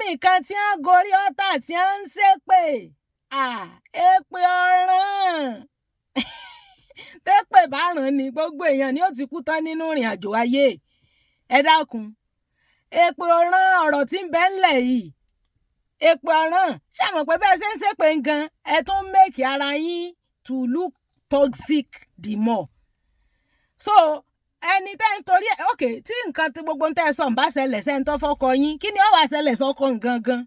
nìkan tí wọ́n gorí altar tí wọ́n ń ṣépè, èpè ọ̀ràn tẹ́pẹ̀ bá ràn ní, gbogbo èèyàn ni ó ti kú tán nínú ìrìn àjò ayé. Ẹ dákun, èpè ọ̀ràn, ọ̀rọ̀ tí ń bẹ ńlẹ̀ yìí, èpè ọ̀ràn. Ṣé mọ̀ pé bẹ́ẹ̀ ṣe ń ṣépè gan, ẹ tún make ara yín to look toxic the more? So ẹni tẹ́ ń torí ẹ̀, ok, tí nǹkan tí gbogbo ń tẹ́ ẹ sọ ń bá ṣẹlẹ̀ sẹ́ni tó fọ́kọ yín, kí ni ó wá ṣẹlẹ̀ sọ́kọ gangan?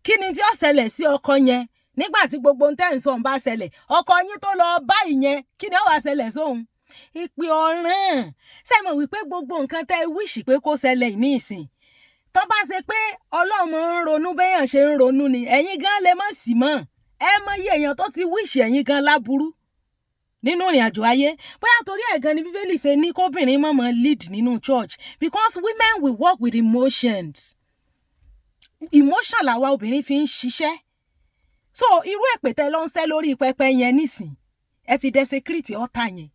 Kí ni tí ó ṣẹlẹ̀ sí ọkọ yẹn nígbà tí gbogbo ń tẹ́ ń sọ ń bá ṣẹlẹ̀? Ọkọ yín tó lọ bá ìyẹn, kí ni ó wá ṣẹlẹ̀ sóhun? Ìpè ọ̀ràn. Ṣé mọ̀ wípé gbogbo nǹkan tẹ́ wish pé kó ṣẹlẹ̀ ní ìsìn, tó bá ṣe pé Ọlọ́run ń ronú béèyàn ṣe ń ronú ni, ẹ̀yin gan lè mọ̀ sí mọ́. Ẹ mọ iye èèyàn tó ti wish ẹ̀yin gan láburú nínú ìrìn àjò ayé. Bóyá torí ẹ̀ gan ni Bíbélì ṣe ní kóbìnrin má máa lead nínú church, because women will work with emotions. Emotion làwa obìnrin fi ń ṣiṣẹ́. So irú èpè tẹ́ ló ń ṣẹ́ lórí pẹpẹ yẹn nísìn, ẹ ti desecrate altar yẹn,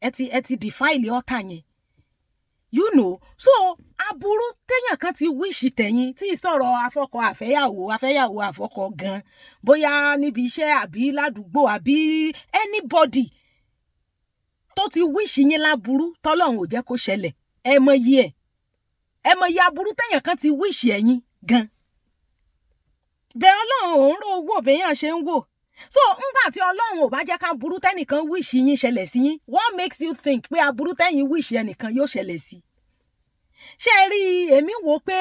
ẹ ti defile altar yẹn. So aburú téèyàn kan ti wish tẹ̀yìn, tí ìsọ̀rọ̀ afọkọ àfẹ́yàwó, àfẹ́yàwó àfọkọ gan, bóyá níbi iṣẹ́ àbí ládùúgbò àbí anybody tó ti wish yín láburú tọ́lọ́run ò jẹ́ kó ṣẹlẹ̀, ẹ mọ iye ẹ̀, ẹ mọ iye aburú téèyàn kan ti wish ẹ̀yìn gan bẹ́ẹ̀. Ọlọ́run ò ń ro owó béèyàn ṣe ń wò. So ńgbà tí Ọlọ́run ò bá jẹ́ ká burú tẹ́nìkan wish yín ṣẹlẹ̀ sí yín, what makes you think pé aburú tẹ́yìn wish ẹnìkan yóò ṣẹlẹ̀ sí? Ṣé ẹ rí, èmi wò pé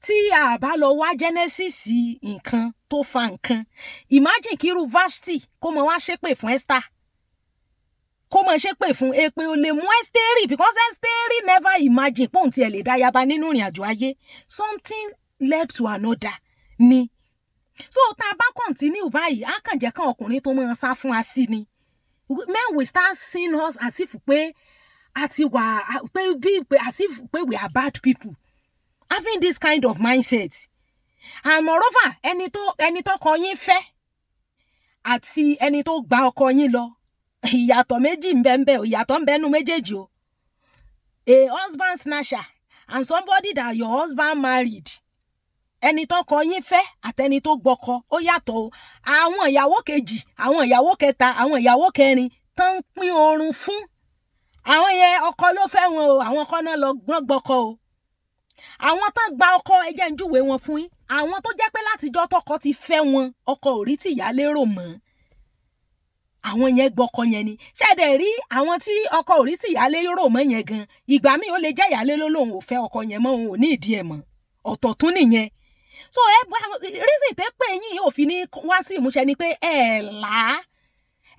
tí a bá lọ wá genesis nǹkan tó fa nǹkan, imagine kí irú Vashti kó mọ wá ṣépè fún Esther, kó mọ ṣépè fún, èpè ò lè mú Ẹ́sítérì, because Ẹ́sítérì never imagine pòun tiẹ̀ lè dáyaba nínú ìrìn àjò ayé. Something led to another ni. So tá a bá continue báyìí, á kàn jẹ́ kán ọkùnrin tó máa sá fún wa sí ni. Men will start seeing us as if pé a ti wà pé bí pé as if pé we are bad people having this kind of mindset. And moreover, ẹni tó kọ yín fẹ́ àti ẹni tó gba ọkọ yín lọ, ìyàtọ̀ méjì ń bẹ ń bẹ o. Ìyàtọ̀ ń bẹ nú méjèèjì o. A husband snatcher and somebody that your husband married, ẹni tó kọ yín fẹ́ àtẹni tó gbọ́kọ, ó yàtọ̀ o. Àwọn ìyàwó kejì, àwọn ìyàwó kẹta, àwọn ìyàwó kẹrin tó ń pín oorun fún, àwọn yẹn, ọkọ ló fẹ́ wọn o. Àwọn kan náà lọ gbọ́n gbọ́kọ o. Àwọn tán gba ọkọ, ẹ jẹ́ ń júwèé wọn fún yín. Àwọn tó jẹ́ pé látijọ́ tọkọ ti fẹ́ wọn, ọkọ ò rí tìyá lérò mọ́, àwọn yẹn gbọ́kọ yẹn ni. Ṣẹ̀dẹ̀ rí àwọn tí ọkọ ò rí tìyá lérò mọ́ yẹn gan, ìgbà míì ó lè jẹ́ ìyálé ló lòun ò fẹ́ ọkọ yẹn mọ́, òun ò ní ìdí ẹ̀ mọ́, ọ̀tọ̀ tún nìyẹn. So ẹ reason tẹ́ pé yín ò fi ní wá sí ìmúṣẹ ni pé ẹ là á,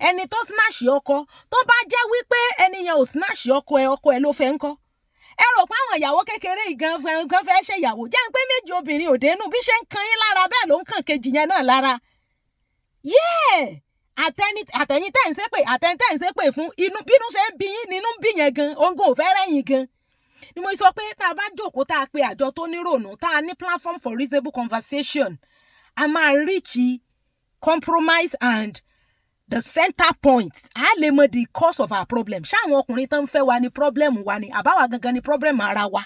ẹni tó snatch ọkọ, tó bá jẹ́ wípé ẹni yẹn ò snatch ọkọ ẹ, ọkọ ẹ ló fẹ́ ńkọ́? Ẹ rò pé àwọn ìyàwó kékeré yìí gan gan fẹ́ ṣèyàwó jẹ́ pé méjì obìnrin ò dénú, bí ṣe ń kan yín lára bẹ́ẹ̀ ló ń kàn kejì yẹn náà lára. Yeah, àtẹni àtẹ̀yìn tẹ̀ ń ṣépè, àtẹni tẹ̀ ń ṣépè fún, inú bínú ṣe ń bí yín nínú bí yẹn gan, òǹgò ò fẹ́ rẹ́yìn gan ni. Mo sọ pé tá a bá jókòó, tá a pe àjọ tó nírònú, tá a ní platform for reasonable conversation, a máa reach compromise and the center point. A lè mọ the cause of our problem. Ṣáwọn ọkùnrin tó ń fẹ́ wa ni problem wa ni, àbáwa gangan ni problem ara wa?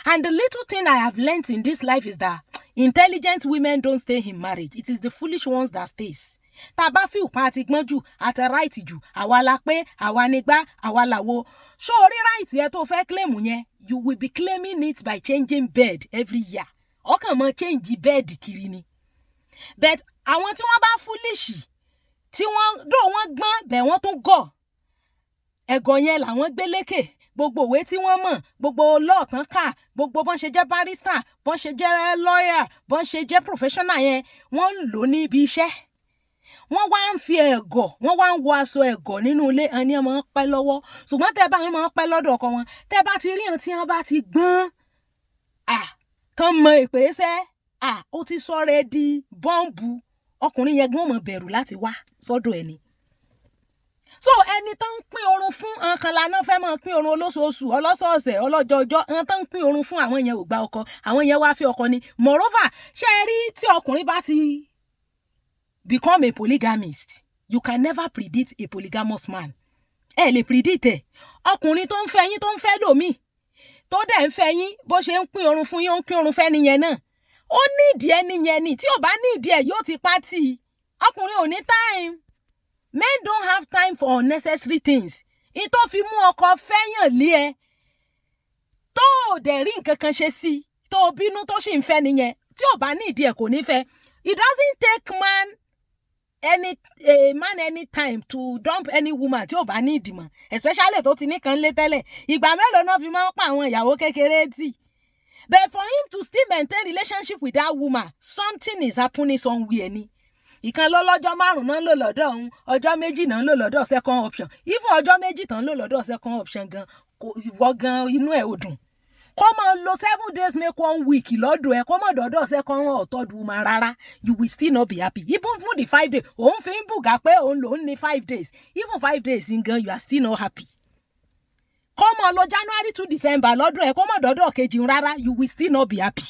And the little thing I have learnt in this life is that intelligent women don't stay in marriage. It is the foolish ones that stays. Tá a bá fi òpin àti gbọ́n jù àti right jù, àwa la pé, àwa nígbà, àwa làwo. Ṣó o rí right yẹn tó fẹ́ claim yẹn? You will be claiming it by changing bed every year. Ọkàn mọ change bed kiri ni. But àwọn tí wọ́n bá foolish, tí wọ́n dò, wọ́n gbọ́n bẹ̀, wọ́n tún gọ̀, ẹ̀gọ́ yẹn làwọn gbé lékè. Gbogbo òwe tí wọ́n mọ̀, gbogbo law tán kà, gbogbo bọ́n ṣe jẹ́ barrister, bọ́n ṣe jẹ́ lawyer, bọ́n ṣe jẹ́ professional yẹn, wọ́n ń lò ní ibi iṣẹ́. Wọ́n wá ń fi ẹ̀gọ́, wọ́n wá ń wọ aṣọ ẹ̀gọ́ nínú ilé ẹni ọmọ ń pẹ́ lọ́wọ́. Ṣùgbọ́n tẹ́ bá wọn máa ń pẹ́ lọ́dọ̀ ọkọ wọn. Tẹ́ bá ti rí hàn tí wọ́n bá ti gbọ́n à tán mọ èpè sẹ́ à, ó ti sọ̀rọ̀ ẹ di bọ́ǹbù, ọkùnrin yẹn gan mọ̀ bẹ̀rù láti wá sọ́dọ̀ ẹni. So ẹni tó ń pín oorun fún nǹkan lànà fẹ́ máa pín oorun olóṣooṣù, ọlọ́sọ̀ọ̀sẹ̀, ọlọ́jọọjọ́. Ẹni tó ń pín oorun fún, àwọn yẹn ò gba ọkọ, àwọn yẹn wá fi ọkọ ni. Moreover, ṣé ẹ rí tí ọkùnrin bá ti become a polygamist, you can never predict a polygamous man. Ẹ lè predict ẹ. Ọkùnrin tó ń fẹ́ yín, tó ń fẹ́ lòmíì, tó dẹ̀ ń fẹ́ yín, bó ṣe ń pín oorun fún yín, ó ń pín oorun fẹ́ nìyẹn náà. Ó need ẹni yẹn ni. Tí ò bá need ẹ, yóò ti pa tì í. Ọkùnrin ò ní time. Men don't have time for unnecessary things. Ìtò fi mú ọkọ fẹ́yàn lé ẹ, tó o dẹ̀ rí nǹkan kan ṣe sí, tó o bínú, tó sì ń fẹ́ nìyẹn. Tí ò bá need ẹ, kò ní fẹ́. It doesn't take man any time to dump any woman tí ò bá need mọ́, especially tó ti ní kan lé tẹ́lẹ̀. Ìgbà mélòó náà fi máa ń pa àwọn ìyàwó kékeré tì? But for him to still maintain relationship with that woman, something is happening somewhere ni. Ìkan ló lọ́jọ́ 5 náà ń lò lọ́dọ̀ òun, ọjọ́ 2 náà ń lò lọ́dọ̀ second option. Even ọjọ́ 2 tán ń lò lọ́dọ̀ second option gan, kò ìwọ gan inú ẹ̀ ò dùn. Kó máa lo 7 days make one week lọ́dọ̀ ẹ̀, kó má dọ́dọ̀ second or third woman rárá, you will still not be happy. Even for the 5 days, òun fi ń bùgà pé òun lòún ní 5 days. Even 5 days gan, you are still not happy. Kó máa lo January to December lọ́dọ̀ ẹ̀, kó má dọ́dọ̀ kejì rárá, you will still not be happy.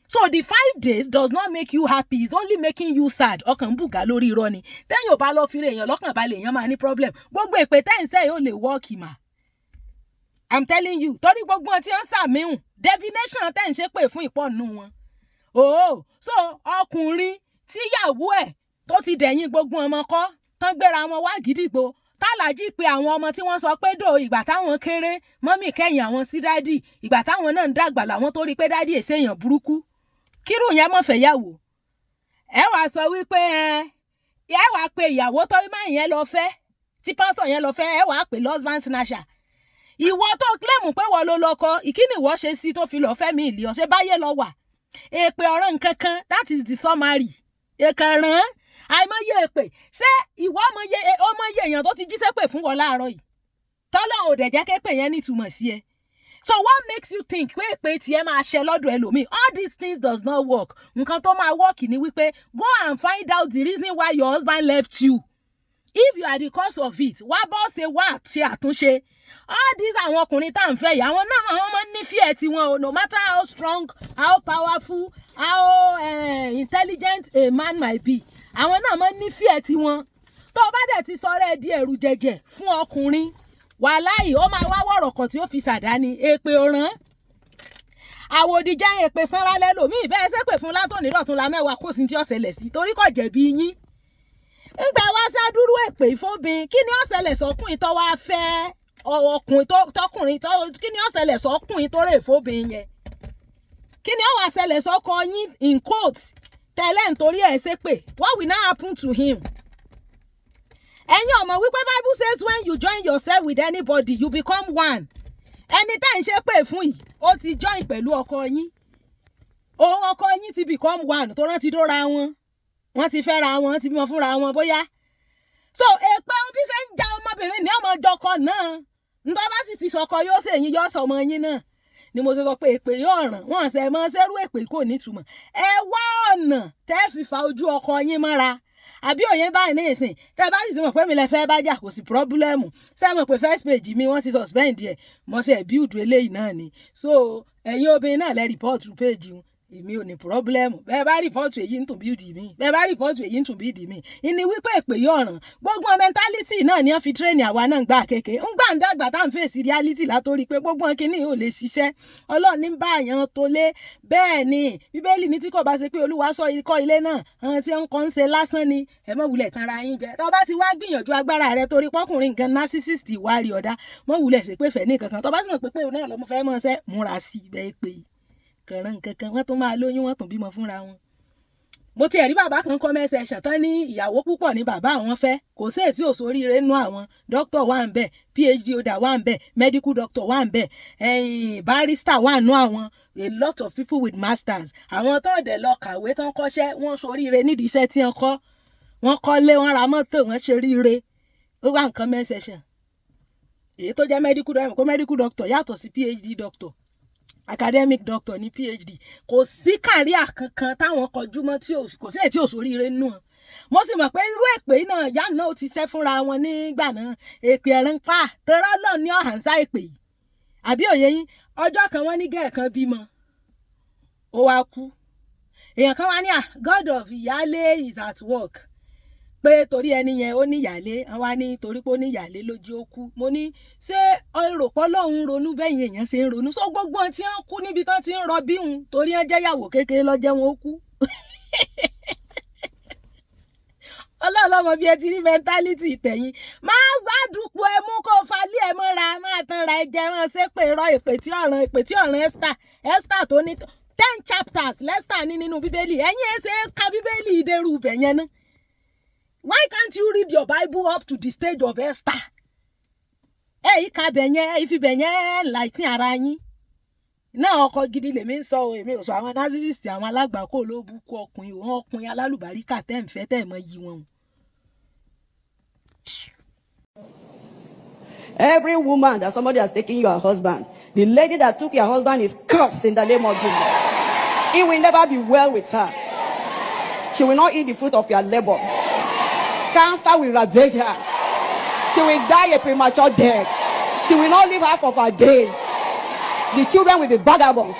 So the 5 days does not make you happy, it's only making you sad. Ọkàn ń bùgà lórí irọ́ ni. Tẹ́yìn ò bá lọ fi èèyàn lọ́kàn balẹ̀, èèyàn máa ní problem. Gbogbo èpè tẹ́yìn sẹ́yìn ò lè work mà, I'm telling you, torí gbogbo wọn tí wọ́n sàmíhùn divination tẹ́ ń ṣe pè fún ìpọ́nù wọn. Oh, so ọkùnrin tíyàwó ẹ̀ tó ti dẹ̀yìn gbogbo ọmọ kọ́ tán, gbéra wọn wá gídígbò, tálàjì pé àwọn ọmọ tí wọ́n sọ pé dò ìgbà táwọn kéré, mummy kẹ́yìn àwọn sí daddy, ìgbà táwọn náà ń dàgbà làwọn tó rí pé daddy èsè èèyàn burúkú, kírù yẹn mọ̀ fẹ́ yàwó. Ẹ wàá sọ wípé ẹ wàá pe ìyàwó tó má yẹn lọ fẹ́, tí pásítọ̀ yẹn lọ fẹ́, ẹ wàá pè husband snatcher. Ìwọ tó claim pé wọ́n ló lọ́kọ, ìkíni ìwọ ṣe sí tó fi lọ́ọ́ fẹ́ mi ìlì ọ̀ṣẹ́ báyé lọ wà? Èpè ọ̀ràn nǹkan kan, that is the summary. Èkè ràn àìmọye èpè. Ṣé ìwọ ọmọye ọmọye èèyàn tó ti jíṣẹ́ pè fún wọn láàárọ̀ yìí, tọ́lọ́run ò dẹ̀ jẹ́ képè yẹn nítumọ̀ sí ẹ? So what makes you think pé èpè tiẹ̀ máa ṣẹ lọ́dọ̀ ẹlòmíì? All these things does not work. Nǹkan tó máa work ni wípé go and find out the reason why your husband left you. If you are the cause of it, wá bọ́ ṣe wá ṣe àtúnṣe. All these àwọn ọkùnrin tá à ń fẹ́ yìí, àwọn náà, àwọn máa ń nífẹ̀ẹ́ tiwọn o. No matter how strong, how powerful, how intelligent a man might be, àwọn náà máa ń nífẹ̀ẹ́ tiwọn. Tó o bá dẹ̀ ti sọ̀rọ̀ ẹ di ẹ̀rù jẹ̀jẹ̀ fún ọkùnrin, wàláì, ó máa wá wọ̀rọ̀kọ̀ tí ó fi ṣàdáni. Èpè òràn àwòdì jẹ́ èpè sanra lẹ́lòmíì bẹ́ẹ̀ ṣépè fún látòní dọ̀tún la mẹ́wàá, kò sí tí ó ṣẹlẹ̀ sí, torí kò jẹ̀bi yín. Ńgbà wá sádúró èpè ìfóbin, kí ni ó ṣẹlẹ̀ sọkùnrin tó wá fẹ́ ọkùnrin tọkùnrin tó? Kí ni ó ṣẹlẹ̀ sọkùnrin tó rè fóbin yẹn? Kí ni ó wá ṣẹlẹ̀ sọkọ yín in quote tẹ́lẹ̀ nítorí ẹ̀ ṣépè? What will now happen to him? Ẹ̀yin ọmọ wípé Bible says when you join yourself with anybody, you become one. Ẹni tẹ́ ń ṣépè fún yìí, ó ti join pẹ̀lú ọkọ yín. Òun ọkọ yín ti become one tó rántí dóra wọn, wọ́n ti fẹ́ra wọn, ti bímọ fúnra wọn bóyá. So èpè ohun bí ṣe ń ja ọmọbìnrin ní ọmọ jọkọ náà, ntọ́ bá sì ti sọkọ yóò ṣèyìn, yóò sọmọ yín náà ni. Mo ṣe sọ pé èpè yóò ràn wọ́n ṣe mọ́ ṣerú èpè kò nítumọ̀. Ẹ wá ọ̀nà tẹ́ fi fa ojú ọkọ yín mọ́ra, àbí òye báyìí ní ìsìn? Tẹ́ bá sì ti mọ̀ pé mi lẹ fẹ́ bá jà, kò sí problem. Ṣé ẹ mọ̀ pé first page mi, wọ́n ti suspend ẹ̀? Mo ṣe build eléyìí náà ni. So ẹ̀yin obìnrin náà lẹ report page wọn, èmi ò ní problem. Bẹ́ẹ̀ bá report èyí, ń tún build mi. Bẹ́ẹ̀ bá report èyí, ń tún build mi. Ìní wípé èpè yóò ràn. Gbogbo mentality náà ni wọ́n fi train àwa náà gbà kéke ń gbà ń dàgbà tá à ń fèsì reality látòrí pé gbogbo kínní ò lè ṣiṣẹ́. Ọlọ́run ní bá àyàn tó lé. Bẹ́ẹ̀ ni Bíbélì ní tí kò bá ṣe pé Olúwa sọ ikọ́ ilé náà, àwọn tí ń kọ́ ń ṣe lásán ni. Ẹ mọ̀ wulẹ̀ tanra yín jẹ. Tó bá ti wá gbìyànjú agbára rẹ, torí pọ́kùnrin nǹkan narcissist wá rí ọ̀dá, mọ̀ wulẹ̀ ṣe pé fẹ́ ní kankan. Tó bá sì mọ̀ pé pé òun náà lọ́mọ fẹ́ mọ̀ ṣẹ́ múra sí i bẹ́ẹ̀ pé kànràn kankan, wọ́n tún máa lóyún, wọ́n tún bímọ fúnra wọn. Mo ti ẹ̀rí bàbá kan comment section tán ní ìyàwó púpọ̀ ní bàbá àwọn fẹ́, kò sí èyí tí ò sóríire nú àwọn. Doctor wà ń bẹ̀, PhD holder wà ń bẹ̀, medical doctor wà ń bẹ̀, ẹ̀yìn barrister wà nú àwọn, a lot of people with masters. Àwọn tó dẹ̀ lọ kàwé, tán kọ́ṣẹ́, wọ́n sóríire nídìí iṣẹ́ tí wọ́n kọ́. Wọ́n kọ́lé, wọ́n ra mọ́tò, wọ́n ṣe ríire. Ó wà ní comment section. Èyí tó jẹ́ medical doctor, kó medical doctor yàtọ̀ sí PhD doctor, academic doctor ní PhD. Kò sí career kankan táwọn kọjú mọ́ tí kò sí èyí tí ò sóríire nù wọn. Mo sì mọ̀ pé irú èpè náà, ìyá náà ó ti ṣẹ́ fúnra wọn nígbà náà. Èpè ẹ̀rín pa tọ́rọ́ lọ ní ọ̀hánṣá èpè yìí, àbí òye yín? Ọjọ́ kan wọ́n ní gẹ̀ẹ́kan bímọ, ó wá kú. Èèyàn kan wá ní à, God of ìyáálé is at work. Pé torí ẹni yẹn ó níyàlé, wọn wá ní torí pé ó níyàlé lójú ó kú. Mo ní, ṣé èrò pọ́ lọ́hún ronú bẹ́yìn èèyàn ṣe ń ronú? So gbogbo ohun tí wọ́n kú níbi tán ti ń rọbí hun, torí wọ́n jẹ́yàwó kékeré lọ́jẹ́ wọn ó kú. Ọlọ́run lọ́mọ bí ẹ ti rí mentality tẹ̀yìn. Máa gbádùpọ̀ ẹ mú kó falẹ̀ ẹ mọ́ra, máa tan ra ẹ jẹ, máa ṣe pé irọ́, èpè tí ọ̀ràn, èpè tí ọ̀ràn Esther. Esther tó ní 10 chapters lẹ́stà ní nínú Bíbélì. Ẹ̀yin ẹ ṣe é ka Bíbélì ìdẹ́rù ibẹ̀ yẹn ná. Why can't you read your Bible up to the stage of Esther? Ẹ yìí ka bẹ̀ yẹn, ẹ fi bẹ̀ yẹn láìtì ara yín náà. Ọkọ gidi lèmi ń sọ o. Èmi ò sọ àwọn narcissist, àwọn alágbàkó ló bukú ọkùnrin òun, ọkùnrin alálùbáríkà tẹ́ ń fẹ́, tẹ́ ẹ̀ mọ yí wọn o. Every woman that somebody has taken your husband, the lady that took your husband is cursed in the name of Jesus. It will never be well with her. She will not eat the fruit of your labor. Cancer will ravage her. She will die a premature death. She will not live half of her days. The children will be vagabonds.